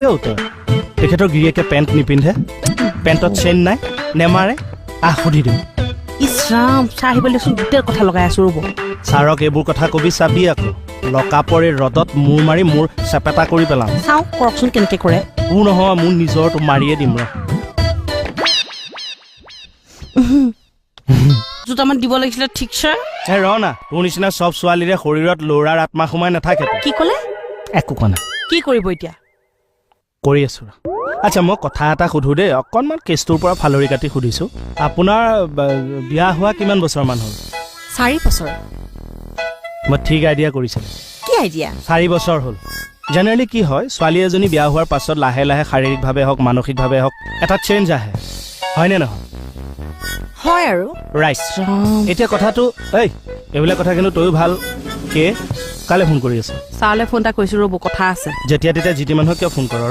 তই তেখেতৰ গিৰিয়েকে পেণ্ট নিপিন্ধে, পেণ্টত চেইন নাই, নেমাৰে। আহ, সুধি দিওঁ। ইছ ৰাম, ছাৰ আহিবলৈ দিয়কচোন, গোটেই কথা লগাই আছো, ৰ'ব। ছাৰক এইবোৰ কথা কবি, চাবি আকৌ লকাপৰে ৰ'দত মূৰ মাৰি মোৰ চেপেটা কৰি পেলাম। চাওঁ, কৰকচোন কেনেকে কৰে। তোৰ নহয়, মোৰ নিজৰটো মাৰিয়ে দিম ৰ। দুটামান দিব লাগিছিলে, ঠিক ছাৰ। হে, ৰ না, তোৰ নিচিনা চব ছোৱালীৰে শৰীৰত ল'ৰাৰ আত্মা সোমাই নাথাকে। কি ক'লে? একো কোৱা নাই। কি কৰিব এতিয়া? কৰি আছো ৰ। আচ্ছা, মই কথা এটা সুধো দেই, অকণমান কেছটোৰ পৰা ফালৰি কাটি সুধিছোঁ। আপোনাৰ বিয়া হোৱা কিমান বছৰমান হ'ল? 4 বছৰ। মই ঠিক আইডিয়া কৰিছিলোঁ। কি আইডিয়া? 4 বছৰ হ'ল। জেনেৰেলি কি হয়, ছোৱালী এজনী বিয়া হোৱাৰ পাছত লাহে লাহে শাৰীৰিকভাৱে হওক, মানসিকভাৱে হওক, এটা চেঞ্জ আহে, হয়নে নহয়? হয় আৰু। ৰাইট। এতিয়া কথাটো, এই এইবিলাক কথা কিন্তু তয়ো ভাল কে। কালে ফোন কৰি আছ? ছাৰলৈ ফোন এটা কৰিছো, ৰ'ব, কথা আছে। যেতিয়া তেতিয়া যি টি মানুহক কিয় ফোন কৰ?